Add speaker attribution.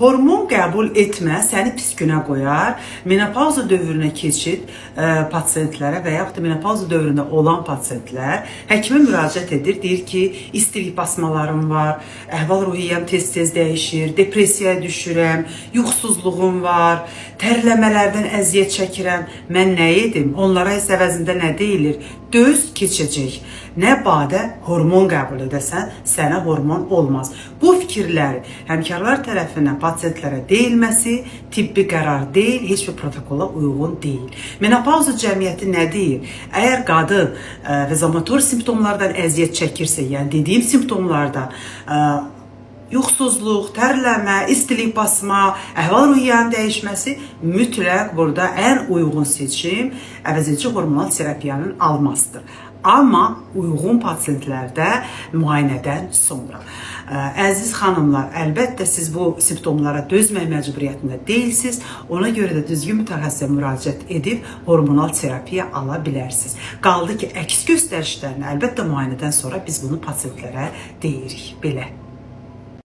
Speaker 1: Hormon qəbul etmə səni pis günə qoyar. Menopauza dövrünə keçid pasientlərə və yaxud da menopauza dövründə olan pasientlər həkimə müraciət edir, deyir ki, istilik basmalarım var, əhval-ruhiyyəm tez-tez dəyişir, depressiyaya düşürəm, yuxusuzluğum var, tərləmələrdən əziyyət çəkirəm. Mən nə edim? Onlara isə əvəzində nə deyilir? Döz, keçəcək. Nə badə hormon qəbul edəsən, sənə hormon olmaz. Bu fikirləri həmkarlar tərəfindən pasientlərə deyilməsi tibbi qərar deyil, heç bir protokola uyğun deyil. Menopauza cəmiyyəti nə deyir? Əgər qadın vazomotor simptomlardan əziyyət çəkirsə, yəni dediyim simptomlardan yuxusuzluq, tərləmə, istilik basma, əhval-ruhiyyənin dəyişməsi, mütləq burada ən uyğun seçim əvəzedici hormonal terapiyanın almasıdır. Amma uyğun pasientlərdə müayinədən sonra. Əziz xanımlar, əlbəttə siz bu simptomlara dözmək məcburiyyətində deyilsiniz. Ona görə də düzgün mütəxəssisə müraciət edib hormonal terapiya ala bilərsiniz. Qaldı ki, əks göstərişlərini əlbəttə müayinədən sonra biz bunu pasientlərə deyirik. Belə.